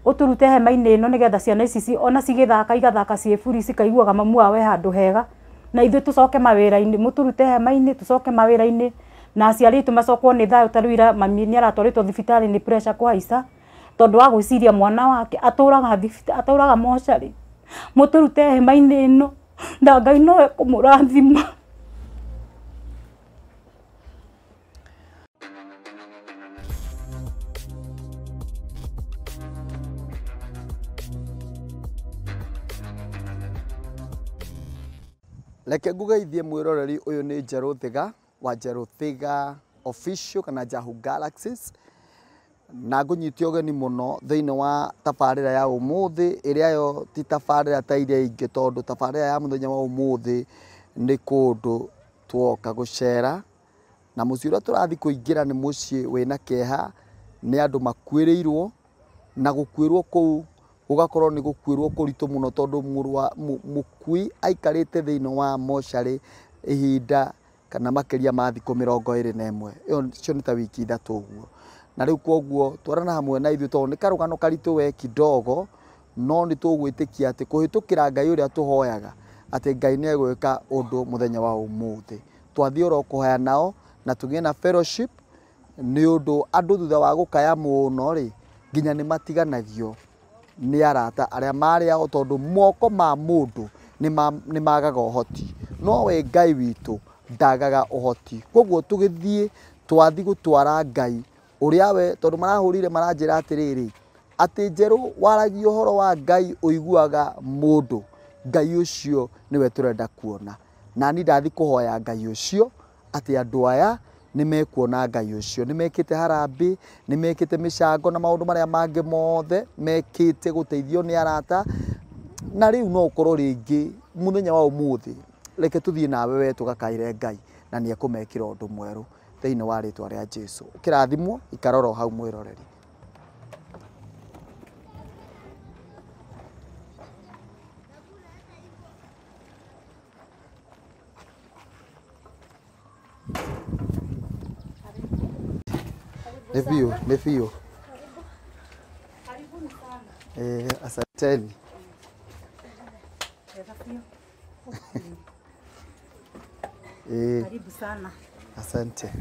Ũtũrute hema-inĩ ĩno nĩgetha ciana ici ona cigĩthaka igathaka ciĩ buri cikaiguaga mamu wao e handũ hega na ithuĩ tũcoke mawĩra-inĩ mũtũrute hema-inĩ tũcoke mawĩra-inĩ na aciari aitũ macokwo nĩ thayũ ta rĩu ira mami nĩ aratwarĩtwo thibitarĩ nĩ pressure kũhaica tondũ wa gwĩciria mwana wake atũraga thibitarĩ atũraga mocarĩ mũtũrute hema-inĩ ĩno na Ngai no ekũmũrathima. Reke ngugeithie mwiroreri uyu ni Njerũ Thiga wa Njerũ Thiga Official kana Jahu Galaxies na ngũnyite ũgeni mũno thĩinĩ wa tabarĩra ya ũmũthĩ ĩrĩa yo ti tabarĩra ta iria ingĩ tondũ tabarĩra ya mũthenya wa ũmũthĩ nĩ kũndũ tuoka gũcera na mũciĩ ũrĩa tũrathiĩ kũingĩra nĩ mũciĩ wĩna kĩeha nĩ andũ makuĩrĩirwo na gũkuĩrwo kũu gũgakorwo nĩ gũkuĩrwo kũritũ mũno tondũ mũkui aikarĩte thĩinĩ wa mocarĩ ihinda kana makĩria ma thikũ 21 ĩyo cio nĩ ta wiki 3 ũguo na rĩu kwoguo twarana hamwe na ithuĩ tondũ nĩ karũgano karitũ we kidogo no nĩ tũgwĩtĩkia atĩ kũhĩtũkĩra Ngai ũrĩa tũhoyaga atĩ Ngai nĩ egwĩka ũndũ mũthenya wa ũmũthĩ twathiĩ oro kũhoya nao na tũgĩe na fellowship nĩ ũndũ andũ thutha wa gũkaya mũno rĩ nginya nĩ matiganagio nĩ arata arĩa marĩ ao tondũ moko ma mũndũ nĩ magaga ũhoti no we Ngai witũ ndagaga ũhoti koguo tũgĩthiĩ twathiĩ gũtwara Ngai ũrĩa we tondũ marahũrire maranjĩra atĩrĩrĩ atĩ Njerũ waragia ũhoro wa Ngai ũiguaga mũndũ Ngai ũcio nĩwe tũrenda kuona na niĩ ndathiĩ kũhoya Ngai ũcio atĩ andũ aya nĩ mekuona Ngai ũcio nĩ mekĩte harambĩ nĩ mekĩte mĩcango na maũndũ marĩa mangĩ mothe mekĩte gũteithio nĩ arata na rĩu no ũkorwo rĩngĩ mũthenya wa ũmũthĩ reke tũthiĩ nawe we tũgakaĩre Ngai na nĩ ekũmekĩra ũndũ mwerũ thĩinĩ wa rĩtwa rĩa Jesu ũkĩrathimwo ikaroro hau mwĩroreri. Nĩ biũ. Asanteni. Karibu sana. Asante.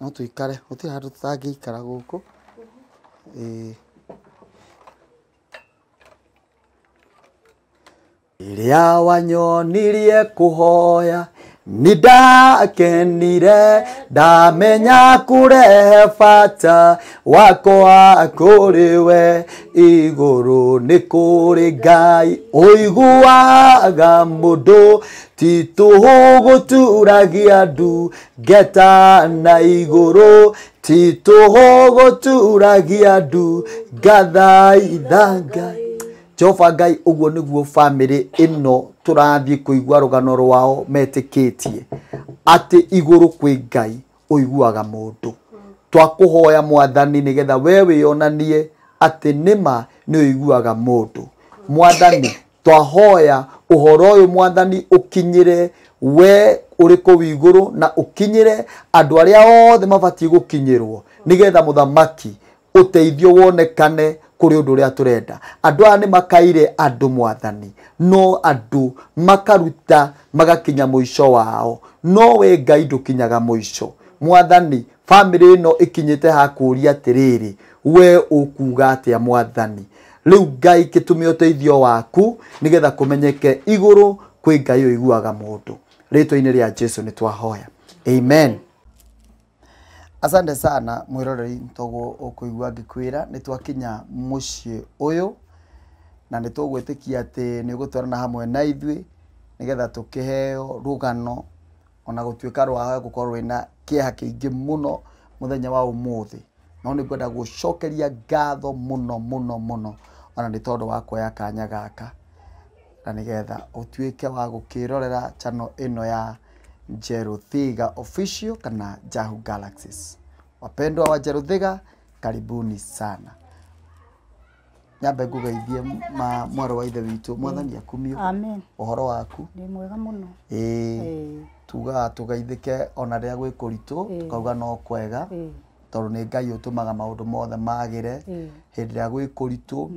No tuikare gũtirĩ handũ tũtangĩikara gũkũ. Rĩrĩa wanyonirie kũhoya nĩ ndakenire ndamenya kũrehe bata wakwa kũrĩ we igũrũ nĩ kũrĩ Ngai ũiguaga mũndũ ti tũhũ gũturagia ndu ngeta na igũrũ ti tũhũ gũturagia ndu ngathaitha Ngai Jehova Ngai ũguo nĩguo famĩlĩ ĩno tũrathiĩ kũigua rũgano rwao metĩkĩtie atĩ igũrũ kwĩ Ngai ũiguaga mũndũ twakũhoya Mwathani nĩgetha we wĩonanie atĩ nĩma nĩ ũiguaga mũndũ Mwathani twahoya ũhoro ũyũ Mwathani ũkinyĩre we ũrĩ kũu igũrũ na ũkinyĩre andũ arĩa othe mabatiĩ gũkinyĩrwo nĩgetha mũthamaki ũteithio wonekane kũrĩ ũndũ ũrĩa tũrenda andũ aya nĩ makaire andũ Mwathani no andũ makaruta magakinya mũico wao no we Ngai ndũkinyaga mũico Mwathani famĩlĩ ĩno ĩkinyĩte hakũria atĩrĩrĩ we ũkuga atĩa Mwathani rĩu Ngai kĩtũme ũteithio waku nĩgetha kũmenyeke igũrũ kwĩ Ngai ũiguaga mũndũ rĩtwa-inĩ rĩa Jesu nĩ twahoya amen. Asante sana mwiroreri toguo ũkũigua ngĩkwĩra nĩ twakinya mũciĩ ũyũ na nĩ tũgwĩtĩkia atĩ nĩ ũgũtwarana hamwe na ithuĩ nĩgetha tũkĩheo rũgano ona gũtuĩka rwa gũkorwo rwĩna kĩeha kĩingĩ mũno mũthenya wa ũmũthĩ no nĩ ngwenda gũcokeria ngatho mũno mũno mũno ona nĩ tondũ wa kuoya kanya gaka na nĩgetha ũtuĩke wa gũkĩrorera channel ĩno ya Njerũ Thiga Official kana Jahu Galaxies. Wapendwa wa Njerũ Thiga, karibuni sana. Nyambe ngũgeithie mwarĩ wa ithe witũ, mwathani akumio. Amen. Ũhoro waku? Nĩ mwega mũno. Ĩĩ, tugaga tũgeithĩke ona rĩrĩa gwĩ kũritũ, tukauga no kwega, tondũ nĩ Ngai ũtũmaga maũndũ mothe magĩre hĩndĩ ĩrĩa gwĩ kũritũ,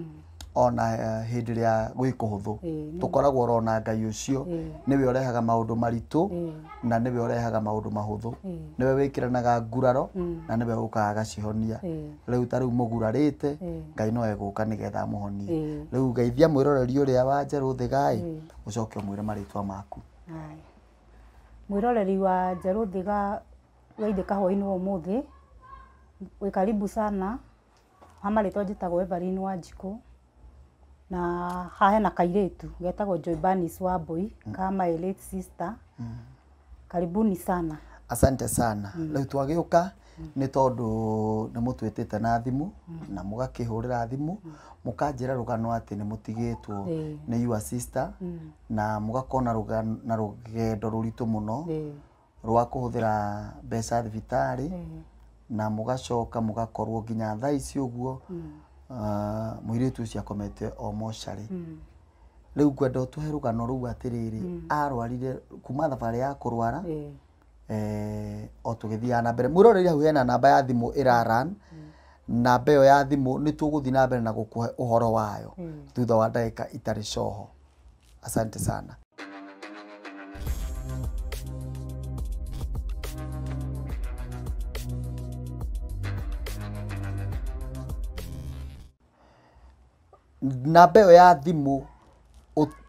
ona hĩndĩ ĩrĩa gwĩ kũhũthũ. Tũkoragwo oro na Ngai ũcio, nĩwe ũrehaga maũndũ maritũ na nĩwe ũrehaga maũndũ mahũthũ, nĩwe wĩkĩranaga nguraro na nĩwe ũkaga agacihonia. Rĩu ta rĩu mũgurarĩte, Ngai no egũka nĩgetha amũhonie. Rĩu geithia mwĩroreri ũrĩa wa Njerũ Thiga-ĩ, ũcoke ũmwĩre marĩtwa maku. Mwĩroreri wa Njerũ Thiga geithĩka hwaĩ-inĩ wa ũmũthĩ, wĩ karibu sana. Ha marĩtwa njĩtagwo Everine Wanjikũ, na haha hena kairĩtu getagwo Joy Bernice Wambui ka my late sister. Karibuni sana. Asante sana. Rĩu twagĩũka nĩ tondũ nĩ mũtwĩtĩte na thimũ na mũgakĩhũrĩra thimũ mũkanjĩra rũgano atĩ nĩ mũtigĩtwo nĩ your sister na mũgakorwo na rũgendo rũritũ mũno rwa kũhũthĩra mbeca thibitarĩ, na mũgacoka mũgakorwo nginya thaa ici ũguo mũirĩtu ũcio akomete o mocarĩ. Rĩu ngwenda ũtũhe rũgano rũu atĩrĩrĩ, arwarire kuma thabarĩ ya kũrwara o tũgĩthiaga na mbere. Mwĩroreri hau hena namba ya thimũ ĩra run, namba ĩyo ya thimũ nĩ tũgũthiĩ na mbere na gũkũhe ũhoro wayo thutha wa ndagĩka itarĩ coho. Asante sana. Namba ĩyo ya thimũ,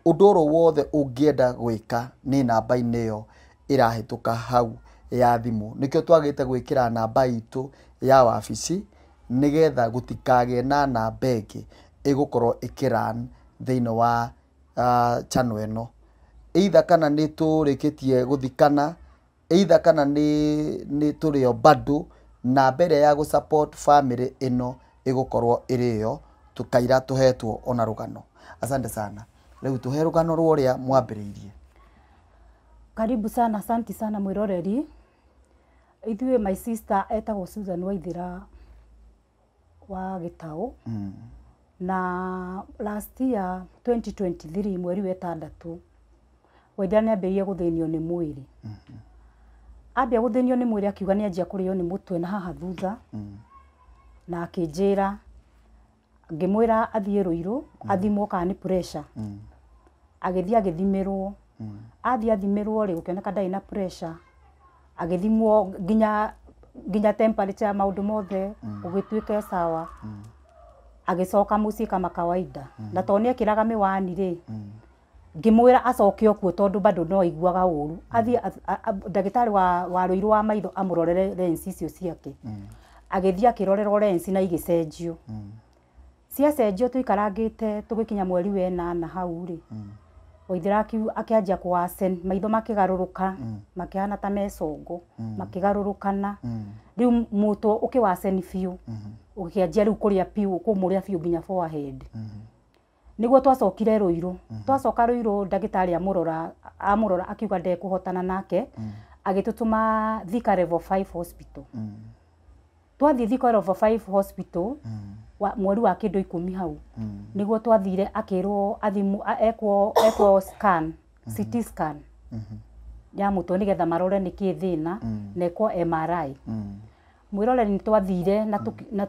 ũndũ oro wothe ũngĩenda gwĩka nĩ namba-inĩ ĩyo ĩrahĩtũka hau ya thimũ. Nĩkĩo twagĩte gwĩkĩra namba itũ ya wabici nĩgetha gũtikagĩe na namba ĩngĩ ĩgũkorwo ĩkĩ-run thĩinĩ wa channel ĩno. Either kana nĩ tũrĩkĩtie gũthikana, either kana nĩ tũrĩ o bado, namba ĩrĩa ya gũ-support family ĩno ĩgũkorwo ĩrĩ ĩyo tũkaira tũhetwo ona rũgano. Asante sana. Rĩu tũhe rũgano rwa ũrĩa mwambĩrĩirie. Karibu sana, asanti sana mwĩroreri. Ithuĩ my sister etagwo Susan Waithera wa Gĩtaũ. Na last year 2023 mweri wa ĩtandatũ Waithera nĩ ambĩrĩirie gũthĩnio nĩ mwĩrĩ. Ambia gũthĩnio nĩ mwĩrĩ akiuga nĩ anjia kũrĩo nĩ mũtwe na haha thutha. Na akĩnjĩra, ngĩmwĩra athiĩ Ruiru athimwo kana nĩ pressure. Agĩthiĩ agĩthimĩrwo. Athiĩ athimĩrwo rĩ, gũkĩoneka ndarĩ na pressure. Agĩthimwo nginya temperature maũndũ mothe gũgĩtuĩka sawa. Agĩcoka mũciĩ kama kawaida. Na tondũ nĩ ekĩraga mĩwani rĩ, ngĩmwĩra acoke o kuo tondũ bado no aiguaga ũru. Athiĩ ndagĩtarĩ wa Ruiru wa maitho amũrorere lens icio ciake. Agĩthiĩ akĩrorerwo lens na igĩcenjio. Ciacenjio tũikarangĩte tũgĩkinya mweri wa ĩnana hau rĩ, Waithera akĩanjia kũwacen, maitho makĩgarũrũka, makĩhana ta mecongo, makĩgarũrũkana. Rĩu mũtwe ũkĩwaceni biũ, ũkĩanjia rĩu kũrĩa biũ, kũmũrĩa biũ nginya forehead. Nĩguo twacokire Ruiru. Twacoka Ruiru ndagĩtarĩ amũrora akiuga ndekũhotana nake, agĩtũtũma Thika Level 5 Hospital. Twathiĩ Thika Level 5 Hospital mweri wa kĩndũ 10 hau. Nĩguo twathire akĩrwo athimwo, ekwo scan, CT scan ya mũtwe nĩgetha marore nĩkĩ thĩna, na ekwo MRI. Mwĩroreri nĩ twathire na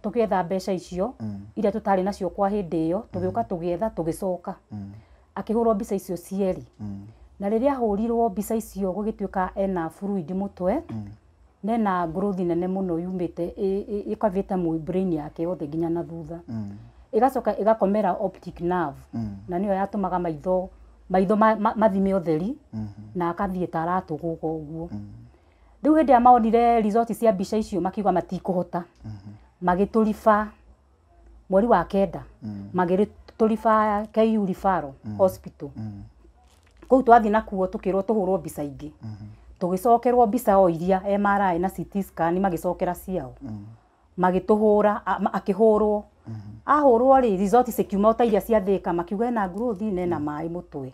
tũgĩetha mbeca icio iria tũtarĩ nacio kwa hĩndĩ ĩyo, tũgĩũka tũgĩetha tũgĩcoka. Akĩhũrwo mbica icio cierĩ. Na rĩrĩa ahũrirwo mbica icio gũgĩtuĩka ena fluid mũtwe, nena growth nene mũno yumĩte ĩkavĩte brain yake yothe nginya na thutha. Ĩgacoka ĩgakomera optic nerve, na nĩyo yatũmaga maitho mathime ũtheri, na akathiĩ ta aratũgũga ũguo. Rĩu hĩndĩ ĩrĩa maonire result cia mbica icio makiuga matikũhota, magĩtũriba mweri wa 9, magĩtũriba KU Referral Hospital. Kũu twathiĩ nakuo tũkĩrwo tũhũrwo mbica ingĩ. Tũgĩcokerwo mbica o iria MRI na CT scan magĩcokera ciao. Magĩtũhũra, akĩhũrwo. Ahũrwo rĩ, result cikiuma o ta iria cia Thika, makiuga ena growth na ena maĩ mũtwe.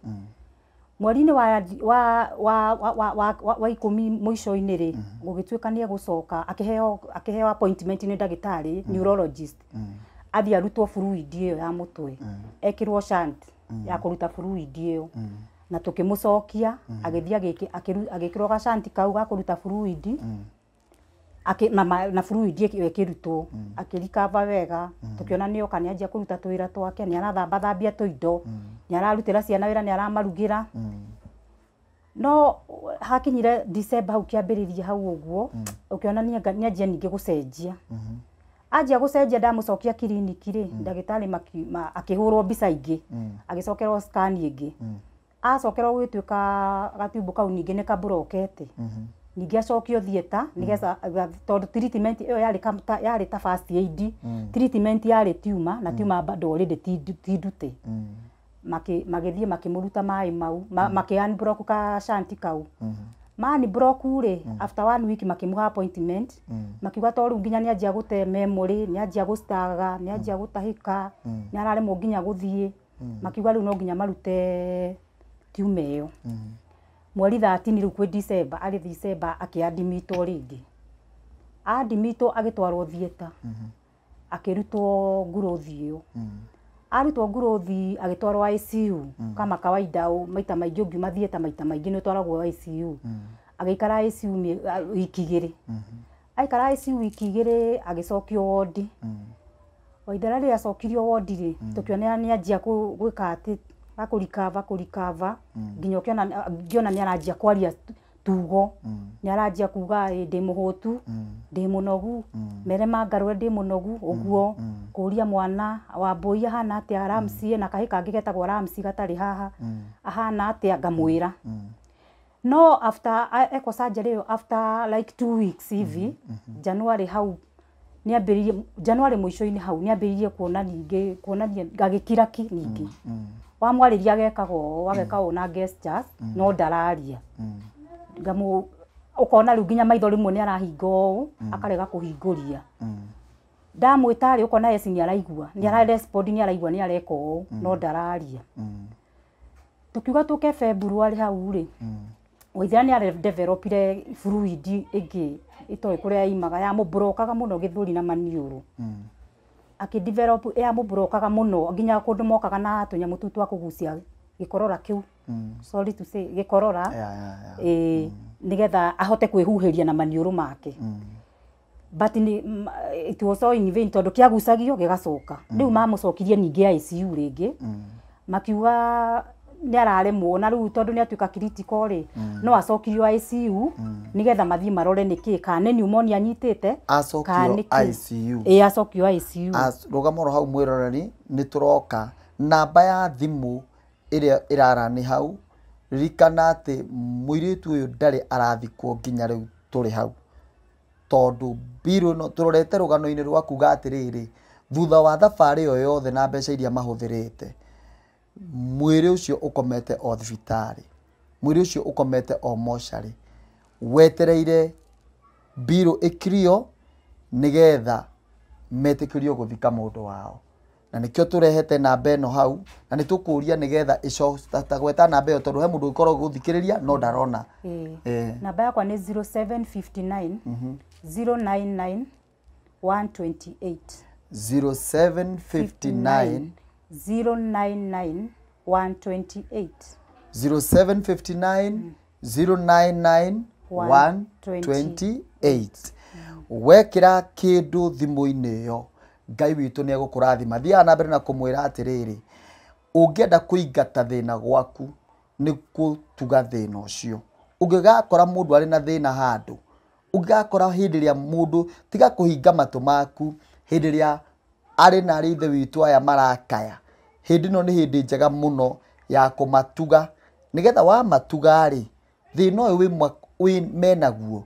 Mweri-inĩ wa 10 mũico-inĩ rĩ, gũgĩtuĩka nĩ egũcoka, akĩheo appointment nĩ ndagĩtarĩ, neurologist. Athiĩ arutwo fluid ĩyo ya mũtwe, ekĩrwo shunt ya kũruta fluid ĩyo. Na tũkĩmũcokia agĩthiĩ agĩkĩrwo gashanti kau ga kũruta fluid, na fluid ĩyo ĩkĩrutwo, akĩrikava wega. Tũkĩona nĩoka nĩanjia kũruta tũwĩra twake, nĩarathambathambia tũindo, nĩararutĩra ciana wĩra, nĩaramarugĩra. No hakinyire December hau kĩambĩrĩria hau ũguo, ũkĩona nĩanjia ningĩ gũcenjia. Anjia gũcenjia ndamũcokia kiriniki rĩ, ndagĩtarĩ akĩhũrwo mbica ingĩ, agĩcokerwo scan ĩngĩ. Acokerwo gũgĩtuĩka gatiumbu kau ningĩ nĩ kaburokete. Ningĩ acokio theatre nĩgetha, tondũ treatment ĩyo yarĩ ta first aid. Treatment yarĩ tumor, na tumor bado already ti ndute. Magĩthiĩ makĩmũruta maĩ mau, makĩ unblock ka shanti kau. Ma unblock rĩ, after 1 week makĩmũha appointment, makiuga to rĩu nginya nĩanjia gũte memory, nĩanjia gũstaga, nĩanjia gũtahĩka, nĩararemwo nginya gũthiĩ. Makiuga rĩu no nginya marute tumor ĩyo. Mweri 13 rĩu kwĩ December, arĩ December akĩadimitwo rĩngĩ. Adimitwo agĩtwarwo theatre, akĩrutwo growth ĩyo. Arutwo growth agĩtwarwo ICU kama kawaida, maita maingĩ ũngiuma theatre maita maingĩ nĩ ũtwaragwo ICU. Agĩikara ICU wiki igĩrĩ. Aikara ICU wiki igĩrĩ agĩcokio wodi. Waithera rĩrĩa acokirio wodi rĩ, tũkĩona nĩanjia gwĩka atĩ kũrikava nginya ũkĩona ngĩona nĩaranjia kwaria tugo, nĩaranjia kuga ndĩ mũhũtu, ndĩ mũnogu, mere mangarũre ndĩ mũnogu ũguo, kũria mwana wa mbũi ahana atĩa Ramsey, na kahĩ kangĩ getagwo Ramsey gatarĩ haha, ahana atĩa, ngamwĩra. No after ekwo surgery ĩyo, after like 2 weeks hivi, January hau nĩambĩrĩirie, January mũico-inĩ hau nĩambĩrĩirie kuona ningĩ, kuonania agĩkira ki ningĩ. Wamwarĩria agekaga ũũ, ageka ũũ na gestures, no ndararia. Ngamu ũkona rĩu nginya maitho rĩmwe nĩarahinga ũũ, akarega kũhingũria. Ndamwĩta rĩ, ũkona yes nĩaraigua, nĩararespond, nĩaraigua, nĩareka ũũ, no ndararia. Tũkiuga tũke February hau rĩ, Waithera nĩaredevelopire fluid ĩngĩ ĩtoĩ kũrĩa yaimaga, yamũbrokaga mũno gĩthũri na maniũrũ. Akĩdevelop yamũbrokaga mũno nginya kũndũ mokaga na tũnyamũ tũu twa kũgucia gĩkorora kĩu. Sorry to say, gĩkorora. Nĩgetha ahote kwĩhuhĩria na maniũrũ make. But it was all in vain tondũ kĩagucagio gĩgacoka. Rĩu mamũcokirie ningĩ ICU rĩngĩ, makiuga nĩararemwo, na rĩu tondũ nĩatuĩka critical rĩ, no acokirio ICU nĩgetha mathiĩ marore nĩkĩ, kana nĩ pneumonia anyitĩte, acokio ICU. Ĩĩ, acokio ICU. Rũgama oro hau mwĩroreri, nĩ tũroka namba ya thimũ ĩrĩa ĩrara nĩ hau. Ririkana atĩ mũirĩtu ũyũ ndarĩ arathikwo nginya rĩu tũrĩ hau, tondũ mbirũ ĩno tũrorete rũgano-inĩ rwa kuga atĩrĩrĩ, thutha wa thabarĩ ĩyo yothe na mbeca iria mahũthĩrĩte, mwĩrĩ ũcio ũkomete o thibitarĩ, mwĩrĩ ũcio ũkomete o mocarĩ, wetereire mbirũ ĩkirio nĩgetha metĩkĩrio gũthika mũndũ wao. Na nĩkĩo tũrehete namba ĩno hau, na nĩ tũkũria nĩgetha ta gweta namba ĩyo tondũ he mũndũ ũngĩkorwo gũthikĩrĩria no ndarona. Namba yakwa nĩ 0759 099 128. 0759 099 128. 0759 099 128. Wekĩra kĩndũ thimũ-inĩ ĩyo, Ngai witũ nĩ egũkũrathima. Thiaga na mbere na kũmwĩra atĩrĩrĩ, ũngĩenda kũingata thĩna gwaku nĩ gũtuga thĩna ũcio. Ũngĩgakora mũndũ arĩ na thĩna handũ, ũngĩgakora hĩndĩ ĩrĩa mũndũ, tiga kũhinga matũ maku hĩndĩ ĩrĩa arĩ na arĩ ithe witũ aya marakaya. Hĩndĩ ĩno nĩ hĩndĩ njega mũno ya kũmatuga, nĩgetha wamatuga rĩ, thĩna ũyũ wĩ menaguo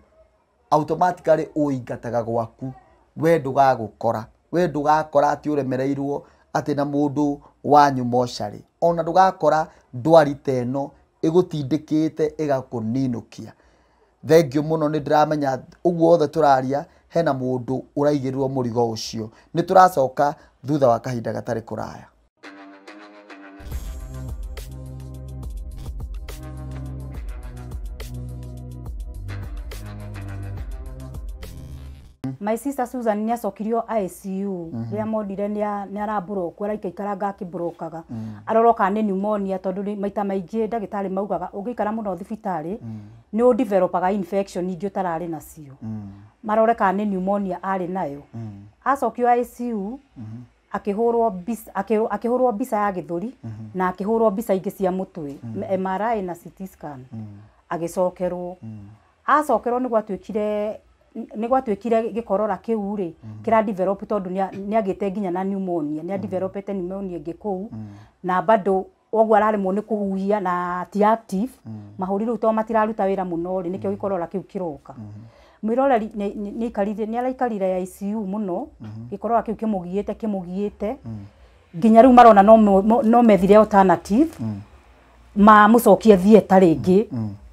automatically ũingataga gwaku, we ndũgagũkora, we ndũgakora atĩ ũremereirwo atĩ na mũndũ wanyu mocarĩ, ona ndũgakora ndwari ta ĩno ĩgũtindĩkĩte ĩgakũninũkia. Thengiũ mũno, nĩ ndĩramenya ũguo othe tũraria hena mũndũ ũraigĩrĩrwo mũrigo ũcio. Nĩ tũracoka thutha wa kahinda gatarĩ kũraya. My sister Susan nĩ acokirio ICU rĩrĩa monire nĩ araburokwo, araikaikaranga akĩburokaga, arorwo kana nĩ pneumonia, tondũ maita maingĩ ndagĩtarĩ maugaga ũngĩikara mũno thibitarĩ nĩ ũ developaga infection ingĩ ũtararĩ nacio. Marore kana nĩ pneumonia arĩ nayo. Acokio ICU akĩhũrwo mbica, akĩhũrwo mbica ya gĩthũri na akĩhũrwo mbica ingĩ cia mũtwe, MRI na CT scan. Agĩcokerwo, acokerwo nĩ gwatuĩkire gĩkorora kĩu rĩ kĩra develop, tondũ nĩ agĩte nginya na pneumonia, nĩ adevelopete pneumonia ĩngĩ kũu, na bado ũguo araremwo nĩ kũhuhia na ti active, mahũri rĩu to matiraruta wĩra mũno rĩ, nĩkĩo gĩkorora kĩu kĩroka. Mwĩroreri nĩ araikarire ICU mũno, gĩkorora kĩu kĩmũgiĩte nginya rĩu marona no methire alternative, mamũcokie theatre rĩngĩ,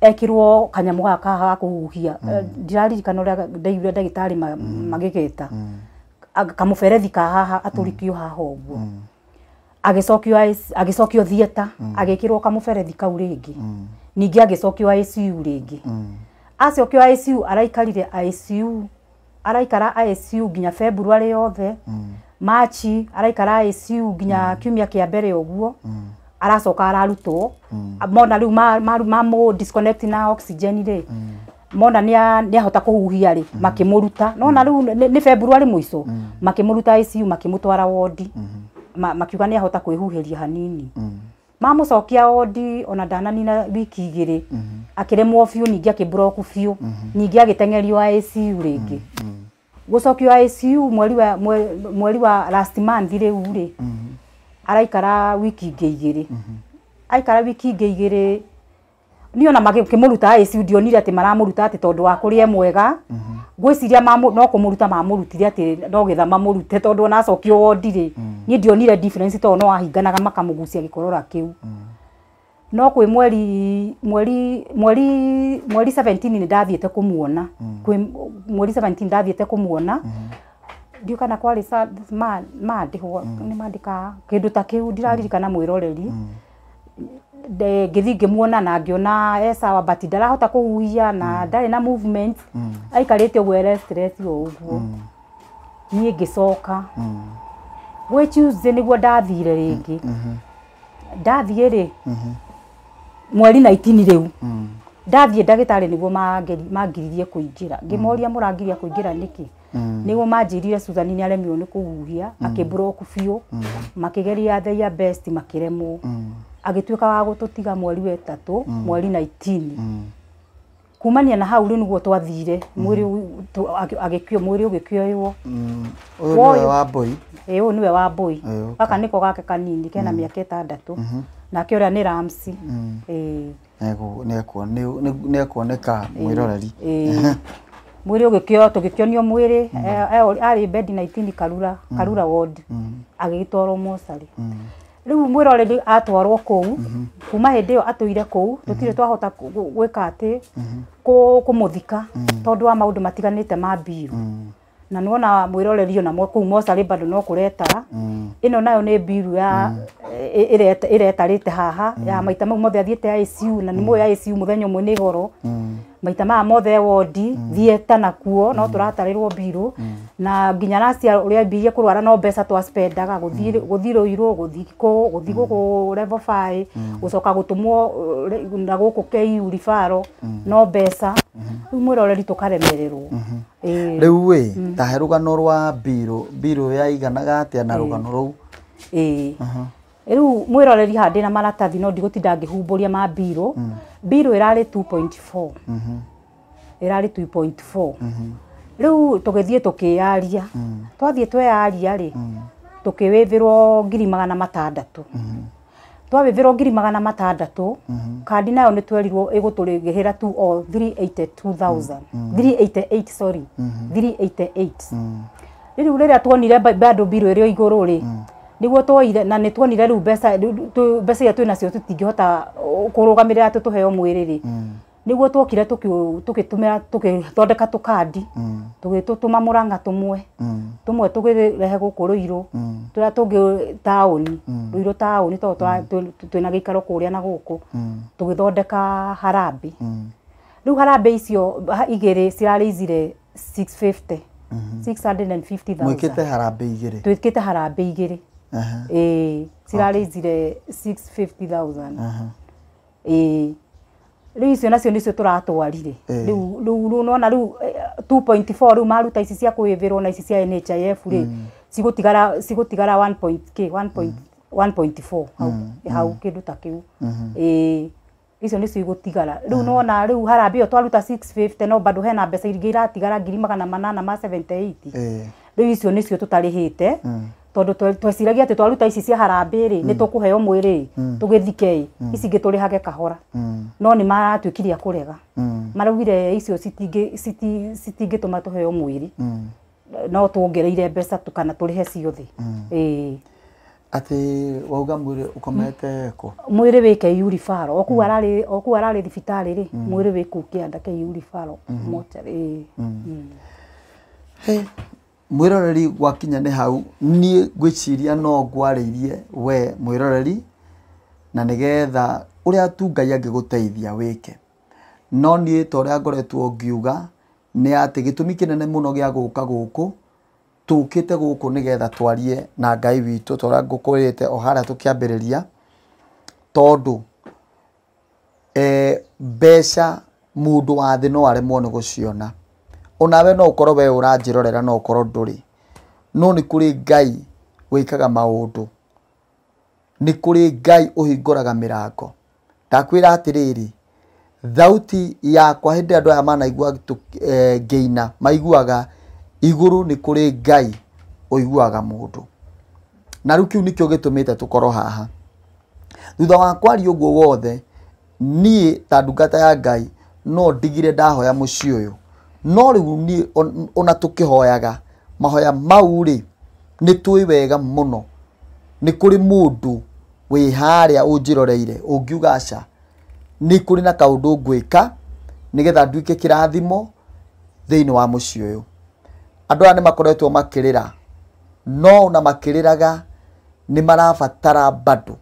ekĩrwo kanyamũ gaka ga kũhuhia. Ndiraririkana ũrĩa ndaiguire ndagĩtarĩ magĩgeta kamũberethi ka haha, atũrikio haha ũguo. Agĩcokio theatre, agĩkĩrwo kamũberethi kau rĩngĩ, ningĩ agĩcokio ICU rĩngĩ. Acokio ICU, araikarire ICU, araikara ICU nginya February yothe, March araikara ICU nginya kiumia kĩa mbere ũguo, aracoka ararutwo. Mona rĩu mamũ disconnect na oxygen rĩ, mona nĩ ahota kũhuhia rĩ, makĩmũruta. Nona rĩu nĩ February mũico, makĩmũruta ICU, makĩmũtwara wodi, makiuga nĩ ahota kwĩhuhĩria hanini. Mamũcokia wodi, ona ndananina wiki 2, akĩremwo biũ, ningĩ akĩbroku biũ, ningĩ agĩteng'erio ICU rĩngĩ. Gũcokio ICU mweri wa last month rĩu rĩ, araikara wiki ingĩ 2, aikara wiki ingĩ 2. Niĩ ona makĩmũruta ICU ndionire atĩ maramũruta atĩ tondũ wa kũrĩa mwega. Ngwĩciria no kũmũruta mamũrutire atĩ no getha mamũrute, tondũ ona acokio wondi rĩ, niĩ ndionire difference, tondũ no ahinganaga makamũgucia gĩkorora kĩu. No kwĩ mweri mweri mweri mweri 17 nĩ ndathiĩte kũmuona, kwĩ mweri 17 ndathiĩte kũmuona, ndiũ kana kwarĩ mandĩhwo nĩ mandĩka kĩndũ ta kĩu, ndiraririkana mwĩroreri. Ngĩthiĩ ngĩmuona na ngĩona e sawa, but ndarahota kũhuhia na ndarĩ na movement, aikarĩte ũguo e stress o ũguo. Niĩ ngĩcoka gwĩ Tuesday nĩguo ndathire rĩngĩ. Ndathiĩ rĩ, mweri 19 rĩu ndathiĩ, ndagĩtarĩ nĩguo mangiririe kũingĩra. Ngĩmoria, mũrangiria kũingĩra nĩkĩ? Nĩguo manjĩrire Susan nĩ aremirwo nĩ kũhuhia, akĩbroku biũ, makĩgeria their best makĩremwo, agĩtuĩka wa gũtũtiga mweri wa 3, mweri 19. Kumania na hau rĩu nĩguo twathire mwĩrĩ agĩkio, mwĩrĩ ũgĩkĩoywo. Ũyũ nĩwe wa Mbui? Ĩĩ, ũyũ nĩwe wa Mbui. Gaka nĩko gake kanini kena mĩaka 6, nake ũrĩa nĩ Ramsey. Ĩĩ. Nĩekuoneka mwĩroreri. Mwĩrĩ ũgĩkĩoywo, tũgĩkĩonio mwĩrĩ arĩ bed 19 Karura ward, agĩgĩtwarwo mocarĩ. Rĩu mwĩroreri atwarwo kũu, kuma hĩndĩ ĩyo atũire kũu, tũtirĩ twahota gwĩka atĩ kũmũthika tondũ wa maũndũ matiganĩte ma mbiru. Na nĩwona mwĩroreri ona kũu mocarĩ bado no kũretara. Ĩno nayo nĩ mbiru ya ĩretarĩte haha ya maita mau mothe athiĩte ICU, na nĩ mũĩ ICU mũthenya ũmwe nĩ goro. Maita maya mothe wondi, theatre nakuo no tũratarĩrwo mbiru, na nginya last year ũrĩa ambirie kũrwara no mbeca twaspendaga gũthiĩ Ruiru, gũthiĩ kũ, gũthiĩ gũkũ level 5, gũcoka gũtũmwo na gũkũ KU referral no mbeca. Rĩu mwĩroreri tũkaremererwo. Rĩu ĩ, ta he rũgano rwa mbiru, mbiru yaiganaga atĩa na rũgano rũu? Ĩĩ. Rĩu mwĩroreri haha ndĩna maratathi no ndigũtinda ngĩhumbũria ma mbiru. Mbiru ĩrarĩ 2.4. Ĩrarĩ 2.4. Rĩu tũgĩthiĩ tũkĩyaria. Twathiĩ tweyaria rĩ, tũkĩwĩvĩrwo 600,000. Twawĩvĩrwo 600,000, kandi nayo nĩ twerirwo ĩgũtũrĩhĩra two or 382,000. 388, sorry. 388. Rĩu rĩrĩa tuonire bado mbiru ĩrĩ o igũrũ rĩ, nĩguo tuoire na nĩ tuonire rĩu mbeca iria twĩnacio tũtingĩhota kũrũgamĩrĩra atĩ tũheo mwĩrĩ rĩ, nĩguo tuokire tũgĩtũmĩra, tũgĩthondeka tũkandi, tũgĩtũtũma Mũrang'a tũmwe, tũmwe tũgĩrehe gũkũ Ruiru, tũrĩa tũngĩ taũni, Ruiru taũni, tondũ twĩna gĩikaro kũrĩa na gũkũ, tũgĩthondeka harambĩ. Rĩu harambĩ icio igĩrĩ cirarĩicire 650. 650,000. Mwĩkĩte harambĩ igĩrĩ. Twĩkĩte harambĩ igĩrĩ. Ĩĩ, cirarĩizire 650,000. Ĩĩ, rĩu icio nacio nĩcio tũratwarire. Rĩu rĩu nona rĩu 2.4 rĩu maruta ici cia kũĩvĩrwo na ici cia NHIF rĩ, cigũtigara 1.4 hau kĩndũ ta kĩu. Ĩĩ, icio nĩcio igũtigara. Rĩu nona rĩu harambĩ ĩyo twaruta 650 no bado hena mbeca ingĩ iratigara 878. Rĩu icio nĩcio tũtarĩhĩte tondũ tweciragia atĩ twaruta ici cia harambĩ rĩ, nĩ tũkũheo mwĩrĩ tũgĩthike, ici ingĩ tũrĩhage kahora. No nĩ maratuĩkire a kũrega. Maraugire icio citingĩtũma tũheo mwĩrĩ, no tuongereire mbeca kana tũrĩhe ciothe. Ĩĩ. Atĩ wauga mwĩrĩ ũkomete kũ? Mwĩrĩ wĩ KU referral. O kũu ararĩ thibitarĩ rĩ, mwĩrĩ wĩ kũu kĩanda KU referral mortuary. Ĩĩ. Mwĩroreri gwakinya nĩ hau, niĩ ngwĩciria no ngwarĩirie we mwĩroreri, na nĩgetha ũrĩa tu Ngai angĩgũteithia wĩke. No niĩ ta ũrĩa ngoretwo ngiuga nĩ atĩ gĩtũmi kĩnene mũno gĩa gũka gũkũ, tũkĩte gũkũ nĩgetha twarie na Ngai witũ ta ũrĩa ngũkwĩrĩte o harĩa tũkĩambĩrĩria, tondũ mbeca mũndũ wa thĩ no aremwo nĩ gũciona. Onawe no ũkorwo we ũranjĩrorera, no ũkorwo ndũrĩ, no nĩ kũrĩ Ngai wĩkaga maũndũ, nĩ kũrĩ Ngai ũhingũraga mĩrango. Ndakwĩra atĩrĩrĩ, thauti yakwa hĩndĩ ĩrĩa andũ aya manaigua ngĩina, maiguaga igũrũ nĩ kũrĩ Ngai ũiguaga mũndũ. Na rĩu kĩu nĩkĩo gĩtũmĩte tũkorwo haha. Thutha wa kwaria ũguo wothe, niĩ ta ndungata ya Ngai no ndigire ndahoya mũciĩ ũyũ. No rĩu niĩ ona tũkĩhoyaga mahoya mau rĩ, nĩ tũĩ wega mũno nĩ kũrĩ mũndũ wĩ harĩa ũnjĩroreire ũngiuga aca, nĩ kũrĩ na kaũndũ ngwĩka nĩgetha nduĩke kĩrathimo thĩinĩ wa mũciĩ ũyũ. Andũ aya nĩ makoretwo makĩrĩra, no ona makĩrĩraga nĩ marabatara bado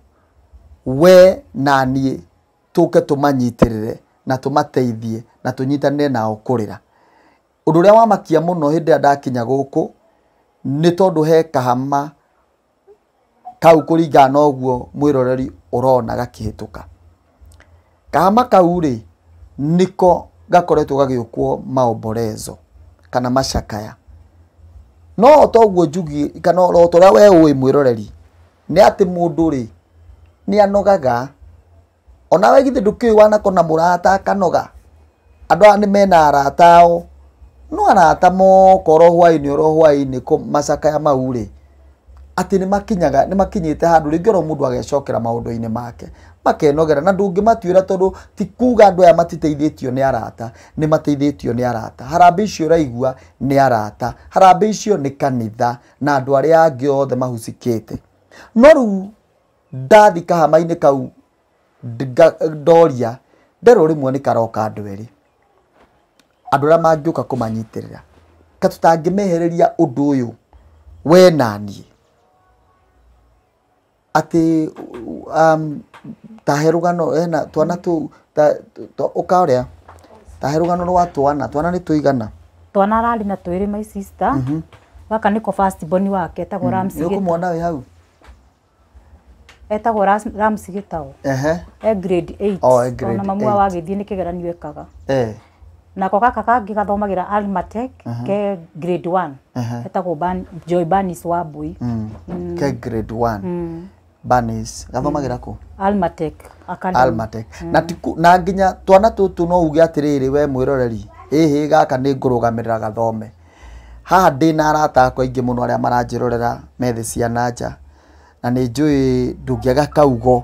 we na niĩ tũke tũmanyitĩrĩre na tũmateithie na tũnyitanĩre nao kũrĩra. Ũndũ ũrĩa wamakia mũno hĩndĩ ĩrĩa ndakinya gũkũ nĩ tondũ he kahama kau kũringana na ũguo mwĩroreri ũrona gakĩhĩtũka. Kahama kau rĩ, nĩko gakoretwo gagĩũkwo maomborezo kana macakaya. No o ta ũguo njugi kana o ta ũrĩa we ũĩ mwĩroreri, nĩ atĩ mũndũ rĩ nĩ anogaga. Onawe githĩ ndũkĩũĩ wanakona mũrata akanoga. Andũ aya nĩ mena arata ao, no arata moka oro hwaĩ-inĩ oro hwaĩ-inĩ macakaya mau rĩ, atĩ nĩ makinyĩte handũ rĩngĩ oro mũndũ agecokera maũndũ-inĩ make, makenogera, na ndũngĩmatuĩra tondũ ti kuga andũ aya matiteithĩtio nĩ arata, nĩ mateithĩtio nĩ arata. Harambĩ icio ũraigua nĩ arata, harambĩ icio nĩ kanitha na andũ arĩa angĩ othe mahucikĩte. No rĩu ndathi kahama-inĩ kau ndoria, nderwo rĩmwe nĩ karoka andũ erĩ, andũ arĩa mangĩũka kũmanyitĩrĩra, ka tũtangĩmehereria ũndũ ũyũ we na niĩ. Atĩ ta he rũgano hena twana tũu, ũkarĩa ta he rũgano rwa twana, twana nĩ tũigana? Twana ararĩ na twĩrĩ my sister. Gaka nĩko first born wake etagwo Ramsey. Nĩ ũkũmuona wĩ hau? Etagwo Ramsey Gĩtaũ. E grade 8. Oh, e grade Ona mamu 8. wao agĩthiĩ nĩ kĩgeranio ekaga. Nako gaka kangĩ gathomagĩra Almatech ke grade 1. Etagwo Joy Banis Wambui. Ke grade 1. Banis gathomagĩra kũ? Almatech Academy. Almatech. Na tiku, na nginya twana tũtũ no uge atĩrĩrĩ we mwĩroreri, ĩhĩ gaka nĩ ngũrũgamĩrĩra gathome. Haha ndĩna arata akwa aingĩ mũno arĩa maranjĩrorera methĩ cia nja, na nĩ njũĩ ndũngĩaga kaugo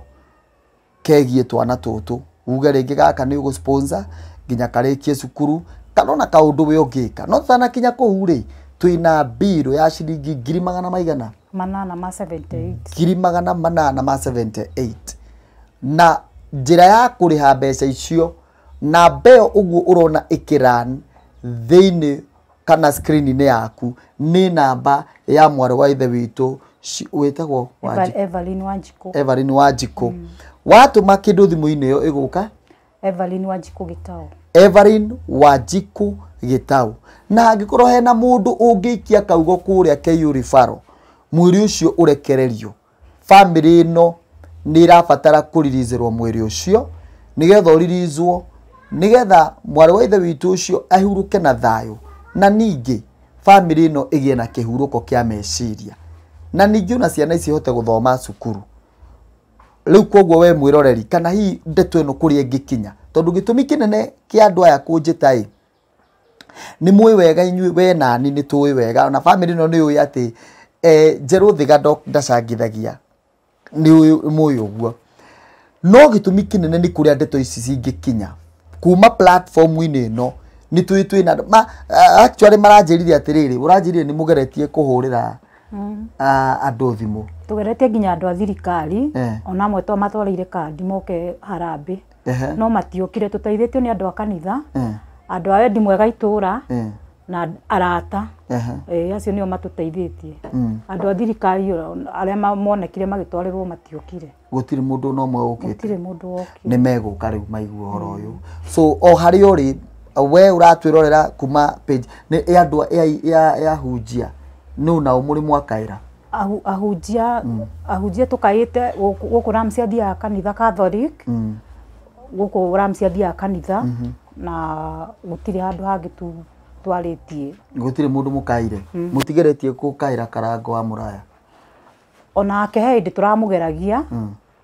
kegiĩ twana tũtũ, uge rĩngĩ gaka nĩ ũgũ sponsor nginya karĩkie cukuru, kana ona kaũndũ we ũngĩka. No tũtanakinya kũu rĩ, twĩna mbirũ ya ciringi ngiri magana maigana? 878. 878. Na njĩra ya kũrĩha mbeca icio, namba ĩyo ũguo ũrona ĩkĩran thĩinĩ kana screen-inĩ yaku nĩ namba ya mwarĩ wa ithe witũ wĩtagwo Wanjikũ. Evelyn Wanjikũ. Evelyn Wanjikũ. Watũma kĩndũ thimũ-inĩ ĩyo ĩgũka? Evelyn Wanjikũ Gĩtaũ. Evelyn Wanjikũ Gĩtaũ. Na angĩkorwo hena mũndũ ũngĩikia kaugo kũrĩa KU Referral, mwĩrĩ ũcio ũrekererio. Family ĩno nĩ ĩrabatara kũririzĩrwo mwĩrĩ ũcio nĩgetha ũririzwo, nĩgetha mwarĩ wa ithe witũ ũcio ahurũke na thayũ, na ningĩ family ĩno ĩgĩe na kĩhurũko kĩa meciria, na ningĩ ona ciana ici ihote gũthoma cukuru. Rĩu koguo we mwĩroreri, kana hihi ndeto ĩno kũrĩa ĩngĩkinya, tondũ gĩtũmi kĩnene kĩa andũ aya kũnjĩta ĩ, nĩ mũĩ wega inyuĩ, we nani nĩ tũĩ wega, na family ĩno nĩ ũĩ atĩ Njerũ Thiga ndacangithagia, nĩ mũĩ ũguo. No gĩtũmi kĩnene nĩ kũrĩa ndeto ici cingĩkinya kuma platform-inĩ ĩno, nĩ tũĩ twĩna andũ ma actually maranjĩrire atĩrĩrĩ, ũranjĩrire nĩ mũgeretie kũhũrĩra andũ thimũ. Tũgeretie nginya andũ a thirikari, ona amwe twamatwarĩire kandi moke harambĩ, no matiokire. Tũteithĩtio nĩ andũ a kanitha, andũ a wendi mwega itũra, na arata. Acio nĩo matũteithĩtie. Andũ a thirikari arĩa monekire magĩtwarĩrwo matiokire. Gũtirĩ mũndũ ona ũmwe ũkĩte. Gũtirĩ mũndũ wokire. Nĩ megũka rĩu maigua ũhoro ũyũ. So o harĩa ũrĩ, we ũratwĩrorera kuma page nĩ andũ ya hunjia, nũ nao mũrĩ mwakaĩra? Ahunjia tũkaĩte gũkũ Ramsey athiaga kanitha Catholic. Gũkũ Ramsey athiaga kanitha, na gũtirĩ handũ hangĩ twarĩtie. Gũtirĩ mũndũ mũkaire. Mũtigeretie gũkaĩra Karango wa Mũraya? Onake he hĩndĩ tũramũgeragia,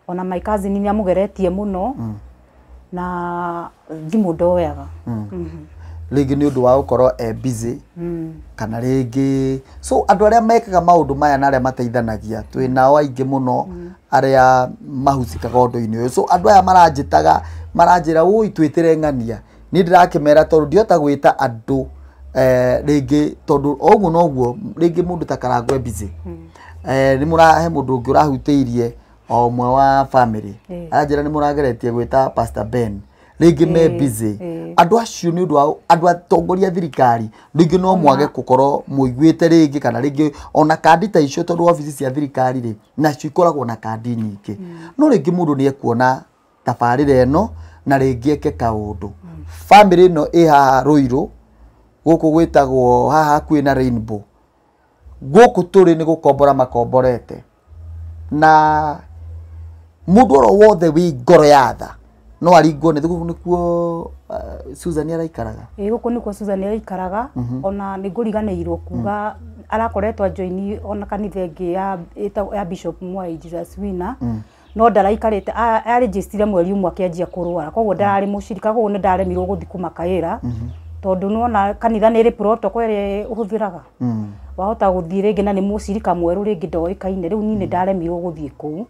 ona my cousin nĩ amũgeretie mũno, na thimũ ndoyaga. Rĩngĩ nĩ ũndũ wa gũkorwo e busy, kana rĩngĩ so andũ arĩa mekaga maũndũ maya na arĩa mateithanagia twĩ nao aingĩ mũno, arĩa mahusikaga ũndũ-inĩ ũyũ. So andũ aya maranjĩtaga, maranjĩra ũi twĩtĩre ng'ania, niĩ ndĩrakĩmera tondũ ndihota gwĩta andũ rĩngĩ, tondũ o ũguo noguo rĩngĩ mũndũ ta Karango e busy. Nĩ mũrahe mũndũ ũngĩ ũrahutĩirie o ũmwe wa family, aranjĩra nĩ mũrageretie gwĩta Pastor Ben, rĩngĩ me busy. Andũ acio nĩ ũndũ wa andũ atongoria thirikari, rĩngĩ no mwage gũkorwo mũiguĩte rĩngĩ, kana rĩngĩ ona kandi ta icio, tondũ wabici cia thirikari rĩ nacio ikoragwo na kandi nyingĩ, no rĩngĩ mũndũ nĩ ekuona tabarĩra ĩno na rĩngĩ eke kaũndũ. Family ĩno ĩ haha Ruiru, gũkũ gwĩtagwo haha hakuhĩ na Rainbow, gũkũ tũrĩ nĩ gũkombora makomborete, na mũndũ oro wothe wĩ ngoro ya tha no aringwo nĩ gũkũ nĩkuo Susan araikaraga. Ĩ gũkũ nĩkuo Susan araikaraga. Ona nĩ ngũriganĩirwo kuga arakoretwo join ona kanitha ĩngĩ ya Bishop Mwai Jesus Winner, no ndaraikarĩte, arejistire mweri ũmwe akĩanjia kũrwara, koguo ndararĩ mũcirika, koguo nĩ ndaremirwo gũthiĩ kũmakaĩra, tondũ nĩwona kanitha nĩ ĩrĩ protocol ĩrĩa ũhũthĩraga, wahota gũthiĩ rĩngĩ na nĩ mũcirika mwerũ, rĩngĩ ndoĩkaine. Rĩu niĩ nĩ ndaremirwo gũthiĩ kũu,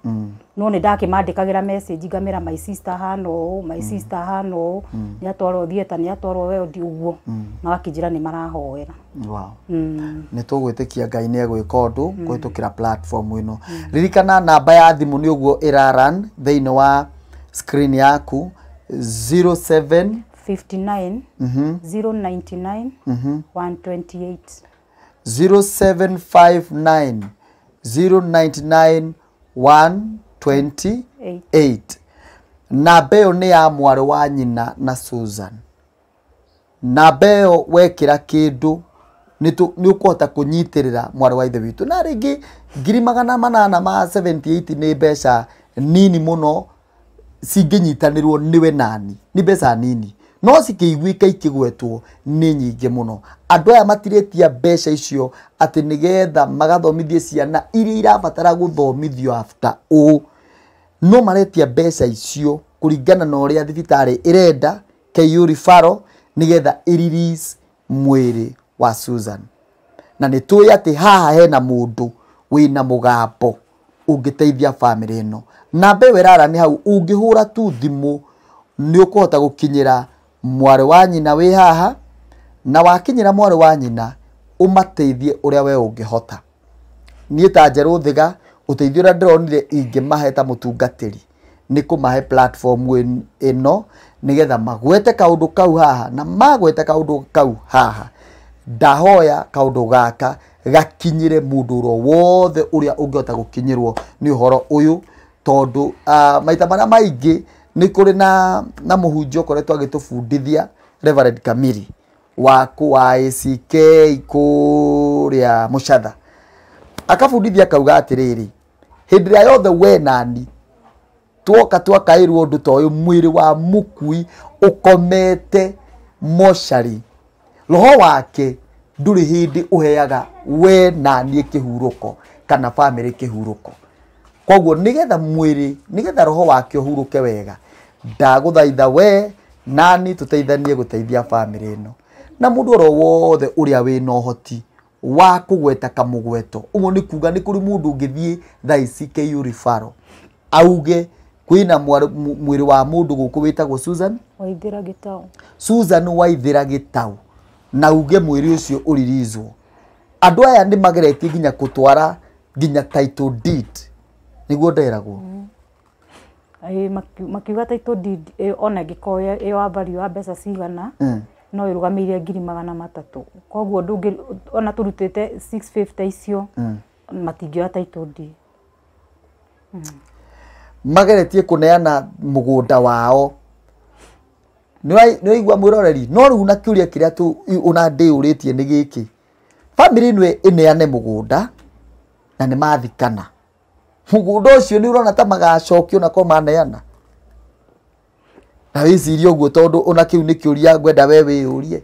no nĩ ndakĩmandĩkagĩra message ngamera my sister hana ũũ, my sister hana ũũ, nĩ atwarwo theatre, nĩ atwarwo wendi ũguo, magakĩnjĩra nĩ marahoera. Wow. Nĩ tũgwĩtĩkia Ngai nĩ egwĩka ũndũ kũhĩtũkĩra platform ĩno. Ririkana namba ya thimũ nĩ ũguo ĩraran thĩinĩ wa screen yaku, 07 59 099 128. 0759 099 128. Namba ĩyo nĩ ya mwarĩ wa nyina na Susan. Namba ĩyo wekĩra kĩndũ nĩ ũkũhota kũnyitĩrĩra mwarĩ wa ithe witũ. Na rĩngĩ 878,000 nĩ mbeca nini mũno cingĩnyitanĩrwo nĩwe nani, nĩ mbeca nini, no cikĩiguĩka ikĩgwetwo nĩ nyingĩ mũno. Andũ aya matirĩtia mbeca icio atĩ nĩgetha magathomithie ciana iria irabatara gũthomithio after ũũ, no maretia mbeca icio kũringana na ũrĩa thibitarĩ ĩrenda KU Referral, nĩgetha ĩ-release mwĩrĩ wa Susan. Na nĩ tũĩ atĩ haha hena mũndũ wĩna mũgambo ũngĩteithia family ĩno. Namba ĩyo ĩrara nĩ hau, ũngĩhũra tu thimũ nĩ ũkũhota gũkinyĩra mwarĩ wa nyina wĩ haha, na wakinyĩra mwarĩ wa nyina ũmateithie ũrĩa we ũngĩhota. Niĩ ta Njerũ Thiga, ũteithio ũrĩa ndĩronire ingĩmahe ta mũtungatĩri nĩ kũmahe platform ĩno nĩgetha magwete kaũndũ kau haha, na magwete kaũndũ kau haha, ndahoya kaũndũ gaka gakinyĩre mũndũ oro wothe ũrĩa ũngĩhota gũkinyĩrwo nĩ ũhoro ũyũ, tondũ maita marĩa maingĩ nĩ kũrĩ na mũhunjia ũkoretwo agĩtũbundithia Reverend Kamiri. wa wa ACK kũrĩa Mũcatha akabundithia akauga atĩrĩrĩ, hĩndĩ ĩrĩa yothe we nani twoka twakaĩrwo ũndũ ta ũyũ, mwĩrĩ wa mũkui ũkomete mocarĩ, roho wake ndũrĩ hĩndĩ ũheaga we naniĩ kĩhurũko kana bamĩrĩ kĩhurũko. Koguo nĩgetha mwĩrĩ, nĩgetha roho wake ũhurũke wega, ndagũthaitha we nani tũteithanie gũteithia bamĩrĩ ĩno. Na mũndũ oro wothe ũrĩa wĩna ũhoti wa kũgweta kamũgweto, ũguo nĩ kuga nĩ kũrĩ mũndũ ũngĩthiĩ thaa ici KU referral auge kwĩna mwĩrĩ wa mũndũ gũkũ wĩtagwo Susan Waithĩra Gĩtaũ. Susan Waithĩra Gĩtaũ, na uge mwĩrĩ ũcio ũririzwo. Andũ aya nĩ mageretie nginya gũtwara nginya title deed, nĩguo nderagwo. Makiuga title deed ona ĩngĩkorwo ĩ wa value wa mbeca cigana, no ĩrũgamĩrĩire 300,000. Koguo ndũngĩ ona tũrutĩte 650 icio, matingĩoya title deed. Mageretie kũneana mũgũnda wao. Nĩ waigua mwĩroreri? No rĩu na kĩũria kĩrĩa ona ndĩyũrĩtie nĩ gĩkĩ, bamĩrĩ ĩno ĩneane mũgũnda na nĩ mathikana, mũgũnda ũcio nĩ ũrona ta magacokio na ko maneana? Na wĩcirie ũguo, tondũ ona kĩu nĩ kĩũria ngwenda we wĩyũrie.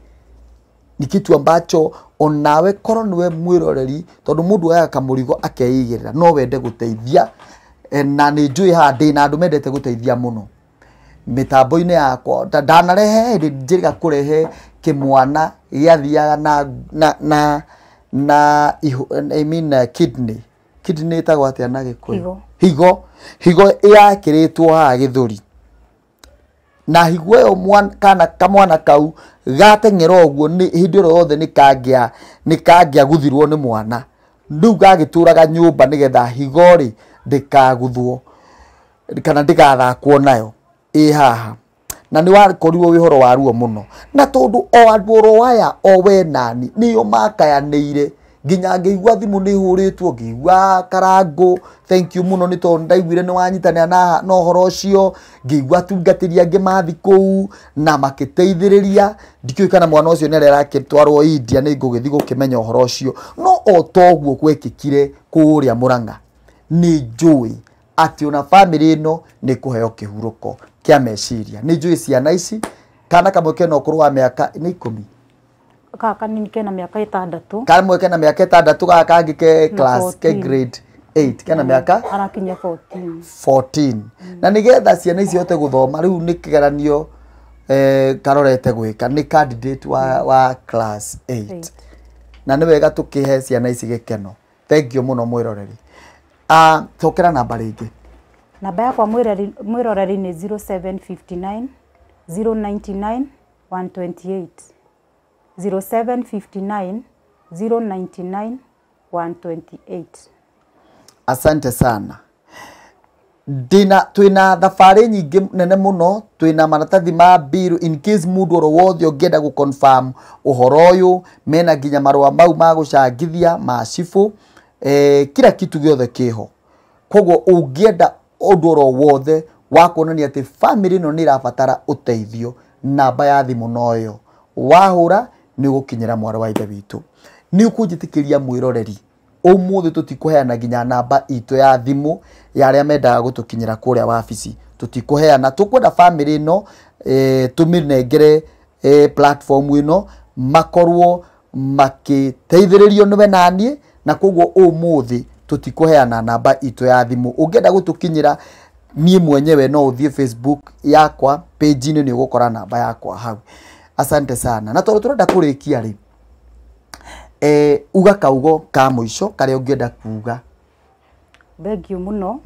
Ni kitu ambacho onawe korwo nĩwe mwĩroreri, tondũ mũndũ oyaga kamũrigo akeigĩrĩra, no wende gũteithia. Na nĩ njũĩ haha ndĩna andũ mendete gũteithia mũno mĩtambo-inĩ yakwa. Ndanarehe hĩndĩ njĩrĩga kũrehe kĩmwana gĩathiaga na I mean, kidney. Kidney ĩtagwo atĩa na Gĩkũyũ? Higo. Higo. Higo yakĩrĩtwo haha gĩthũri, na higo ĩyo kana kamwana kau gateng'era ũguo nĩ hĩndĩ ĩyo yothe nĩ kangĩaguthirwo nĩ mwana. Rĩu gagĩtũraga nyũmba nĩgetha higo rĩ ndĩkaguthwo kana ndĩgathakwo nayo ĩ haha. Na nĩ wakorirwo wĩ ũhoro wa ruo mũno, na tondũ o andũ oro aya o we nani nĩo makayanĩire, nginya ngĩigua thimũ nĩ hũrĩtwo, ngĩigua Karangũ thank you mũno nĩ tondũ ndaiguire nĩ wanyitanĩra na ũhoro ũcio, ngĩigua atungatĩri angĩ mathi kũu na makĩteithĩrĩria. Ndikĩũĩ kana mwana ũcio nĩ arĩa arakĩtwarwo India, nĩ ngũgĩthiĩ gũkĩmenya ũhoro ũcio. No o toguo gwekĩkire kũrĩa Mũrang'a, nĩ njũĩ atĩ ona bamĩrĩ ĩno nĩ kũheo kĩhurũko kĩa meciria. Nĩ njũĩ ciana ici, kana kamwe kena ũkũrũ wa mĩaka nĩ 10, Gaka kanini kena mĩaka 6, kamwe kena mĩaka 6, gaka kangĩ ke class ke grade 8 kena mĩaka arakinya 14. 14. Na nĩgetha ciana ici ihote gũthoma, rĩu nĩ kĩgeranio karorete gwĩka, nĩ candidate wa class 8. Na nĩ wega tũkĩhe ciana ici gĩkeno. Thank you mũno mwĩroreri. Cokera namba rĩngĩ. Namba yakwa mwĩroreri nĩ 0759 099 128. 0759 099 128. Asante sana. Ndina twina thabarĩ nyingĩ nene mũno, twina maratathi ma bill in case mũndũ oro wothe ũngĩenda gũ confirm ũhoro ũyũ, mena nginya marũa mau ma gũcangithia ma cibũ, kila kitu gĩothe kĩho. Koguo ũngĩenda ũndũ oro wothe wa kuonania atĩ family ĩno nĩ ĩrabatara ũteithio, namba ya thimũ no ĩyo wahũra nĩ ũgũkinyĩra mwarĩ wa ithe witũ. Nĩ ũkũnjĩtĩkĩria mwĩroreri, ũmũthĩ tũtikũheana nginya namba itũ ya thimũ ya arĩa mendaga gũtũkinyĩra kũrĩa wabici, tũtikũheana. Tũkwenda family ĩno tũmĩnengere platform ĩno, makorwo makĩteithĩrĩrio nĩwe naniĩ, na koguo ũmũthĩ tũtikũheana namba itũ ya thimũ. Ũngĩenda gũtũkinyĩra niĩ mwenyewe no ũthiĩ Facebook yakwa page-inĩ, nĩ ũgũkora namba yakwa hau. Asante sana. Na tondũ tũrenda kũrĩkia rĩ, uga kaugo ka mũico karĩa ũngĩenda kuga. Thank you mũno.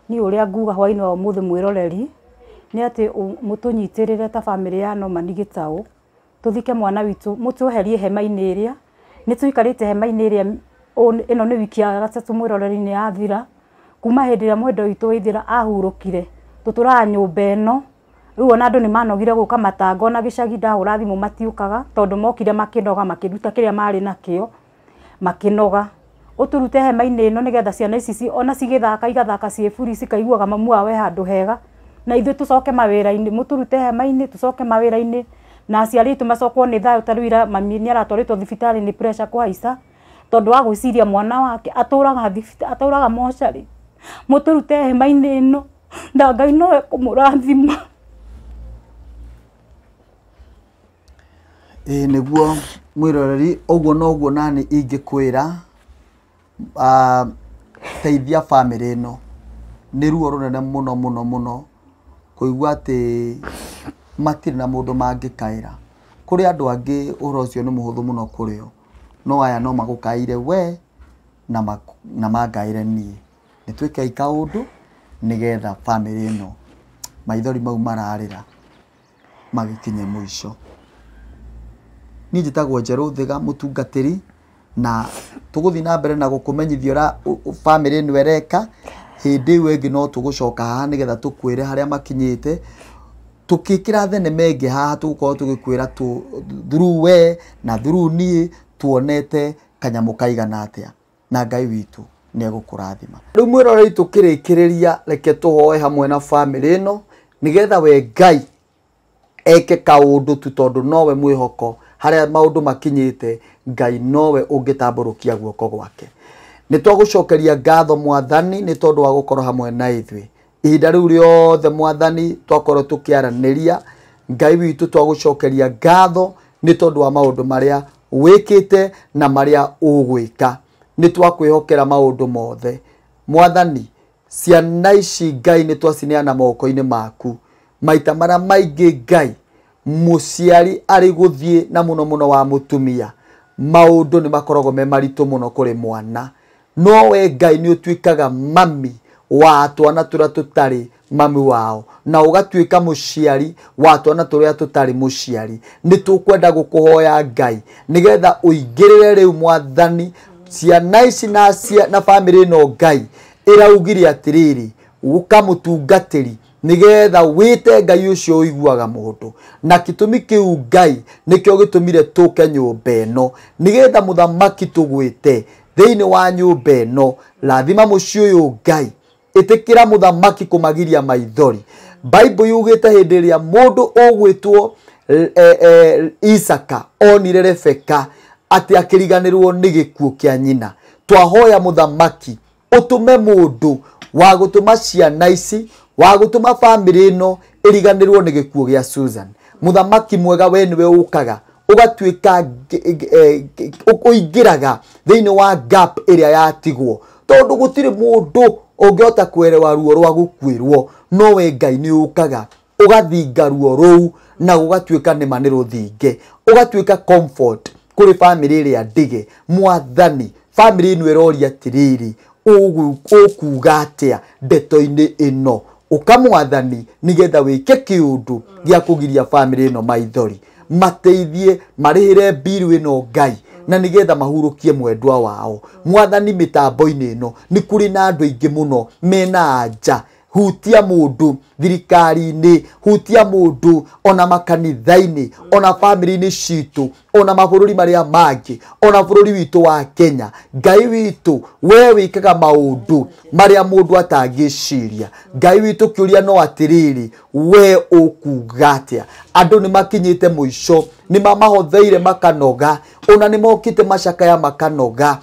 Niĩ ũrĩa nguga hwainĩ wa ũmũthĩ mwĩroreri nĩ atĩ mũtũnyitĩrĩre ta bamĩrĩ ya Norman Gĩtaũ, tũthike mwana witũ, mũtweherie hema-inĩ ĩrĩa nĩ tũikarĩte hema-inĩ ĩrĩa ĩno nĩ wiki ya gatatũ mwĩroreri nĩ yathira kuma hĩndĩ ĩrĩa mwendwa witũ Waithĩra ahurũkire. Tũtũraga nyũmba ĩno rĩu ona andũ nĩ manogire gũka matanga, ona gĩcagi ndahũra thimũ matiũkaga tondũ mokire makĩnoga, makĩruta kĩrĩa marĩ nakĩo makĩnoga. Ũtũrute hema-inĩ ĩno nĩgetha ciana ici ona cigĩthaka igathaka ciĩ buri, cikaiguaga mamu wao e handũ hega, na ithuĩ tũcoke mawĩra-inĩ. Mũtũrute hema-inĩ tũcoke mawĩra-inĩ, Na aciari aitũ macokwo nĩ thayũ ta rĩu ira mami nĩ aratwarĩtwo thibitarĩ nĩ pressure kũhaica tondũ wa gwĩciria mwana wake atũraga thibitarĩ atũraga mocarĩ. Mũtũrute hema-inĩ ĩno na Ngai no ekũmũrathima. Ĩĩ nĩguo mwĩroreri ũguo noguo nani ingĩkwĩra teithia bamĩrĩ ĩno. Nĩ ruo rũnene mũno mũno mũno kũigua atĩ matirĩ na mũndũ mangĩkaĩra. Kũrĩ andũ angĩ ũhoro ũcio nĩ mũhũthũ mũno kũrĩ o, no aya no magũkaĩre we na mangaĩre niĩ. Nĩ twĩkei kaũndũ nĩgetha bamĩrĩ ĩno maithori mau mararĩra magĩkinye mũico. Niĩ njĩtagwo Njerũ Thiga mũtungatĩri na tũgũthiĩ na mbere na gũkũmenyithia ũrĩa bamĩrĩ ĩno ĩreka. Hĩndĩ ĩyo ĩngĩ no tũgũcoka haha nĩgetha tũkwĩre harĩa makinyĩte. Tũkĩkĩra thenema ĩngĩ haha tũgũkorwo tũgĩkwĩra through we na through niĩ tuonete kanyamũ kaigana atĩa, na Ngai witũ nĩ egũkũrathima. Rĩu mwĩroreri tũkĩrĩkĩrĩria reke tũhoe hamwe na bamĩrĩ ĩno nĩgetha we Ngai eke kaũndũ tu tondũ nowe mwĩhoko harĩa maũndũ makinyĩte. Ngai nowe ũngĩtambũrũkia guoko gwake. Nĩ twagũcokeria ngatho Mwathani nĩ tondũ wa gũkorwo hamwe na ithuĩ ihinda rĩu rĩothe. Mwathani twakorwo tũkĩaranĩria, Ngai witũ twagũcokeria ngatho nĩ tondũ wa maũndũ marĩa wĩkĩte na marĩa ũgwĩka. Nĩ twakwĩhokera maũndũ mothe Mwathani. Ciana ici Ngai nĩ twacineana moko-inĩ maku. Maita marĩa maingĩ Ngai mũciari arĩ gũthiĩ na mũno mũno wa mũtumia, maũndũ nĩ makoragwo me maritũ mũno kũrĩ mwana, no we Ngai nĩ ũtuĩkaga mami wa twana tũrĩa tũtarĩ mami wao na ũgatuĩka mũciari wa twana tũrĩa tũtarĩ mũciari. Nĩ tũkwenda gũkũhoya Ngai nĩgetha ũingĩrĩre rĩu Mwathani ciana ici na bamĩrĩ ĩno. Ngai ĩraugire atĩrĩrĩ, ũkamũtungatĩri nĩgetha wĩte Ngai ũcio ũiguaga mũndũ, na gĩtũmi kĩu Ngai nĩkĩo gĩtũmire tũke nyũmba ĩno nĩgetha mũthamaki tũgwĩte thĩinĩ wa nyũmba ĩno. Rathima mũciĩ ũyũ Ngai, ĩtĩkĩra mũthamaki kũmagiria maithori. Bible yugĩte hĩndĩ ĩrĩa mũndũ ũgwĩtwo Isaka onire Rebeka atĩ akĩriganĩrwo nĩ gĩkuũ kĩa nyina. Twahoya mũthamaki ũtũme mũndũ wa gũtũma ciana ici, wa gũtũma bamĩrĩ ĩno ĩriganĩrwo nĩ gĩkuũ gĩa Susan. Mũthamaki mwega we nĩwe ũkaga ũgatuĩka ũingĩraga thĩinĩ wa gap ĩrĩa yatigwo, tondũ gũtirĩ mũndũ ũngĩhota kwerewa ruo rwa gũkuĩrwo, no we Ngai nĩ ũkaga ũgathinga ruo rũu na gũgatuĩka nĩma nĩ rũthinge, ũgatuĩka comfort kũrĩ bamĩrĩ ĩrĩa ndige. Mwathani bamĩrĩ ĩno ĩroria atĩrĩrĩ, ũkuga atĩa ndeto-inĩ ĩno? Ũka Mwathani nĩgetha wĩke kĩũndũ gĩa kũgiria bamĩrĩ ĩno maithori, mateithie marĩhĩre mbiru ĩno Ngai na nĩgetha mahurũkie mwendwa wao. Mwathani mĩtambo-inĩ ĩno nĩ kũrĩ na andũ aingĩ mũno mena anja. Hutia mũndũ thirikari-inĩ, hutia mũndũ ona makanitha-inĩ, ona bamĩrĩ-inĩ citũ, ona mabũrũri marĩa mangĩ, ona bũrũri witũ wa Kenya. Ngai witũ we wĩkaga maũndũ marĩa mũndũ atangĩciria. Ngai witũ kĩũria no atĩrĩrĩ, we ũkuga atĩa? Andũ nĩ makinyĩte mũico, nĩ mamahotheire makanoga, ona nĩ mokĩte macakaya makanoga,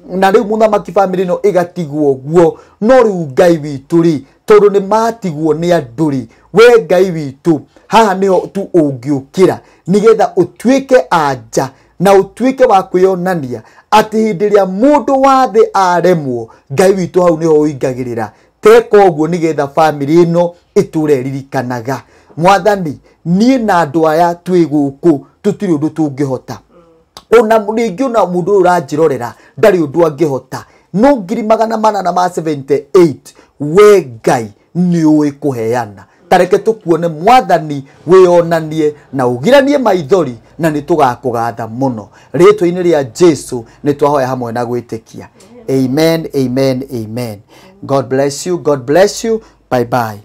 na rĩu mũthamaki bamĩrĩ ĩno ĩgatigwo ũguo. No rĩu Ngai witũ rĩ, tondũ nĩ matigwo nĩ andũ rĩ, we Ngai witũ haha nĩho tu ũngĩũkĩra nĩgetha ũtuĩke anja na ũtuĩke wa kwĩyonania atĩ hĩndĩ ĩrĩa mũndũ wa thĩ aremwo, Ngai witũ hau nĩho ũingagĩrĩra. Teka ũguo nĩgetha bamĩrĩ ĩno ĩtũre ĩririkanaga. Mwathani niĩ na andũ aya twĩ gũkũ tũtirĩ ũndũ tũngĩhota, ona rĩngĩ ona mũndũ ũyũ ũranjĩrorera ndarĩ ũndũ angĩhota, no 478 we Ngai nĩ ũĩ kũheana. Tareke tũkuone Mwathani wĩonanie na ũgiranie maithori, na nĩ tũgakũgatha mũno. Rĩtwa-inĩ rĩa Jesu nĩ twahoya hamwe na gwĩtĩkia. Amen, amen, amen. God bless you, God bless you. Bye bye.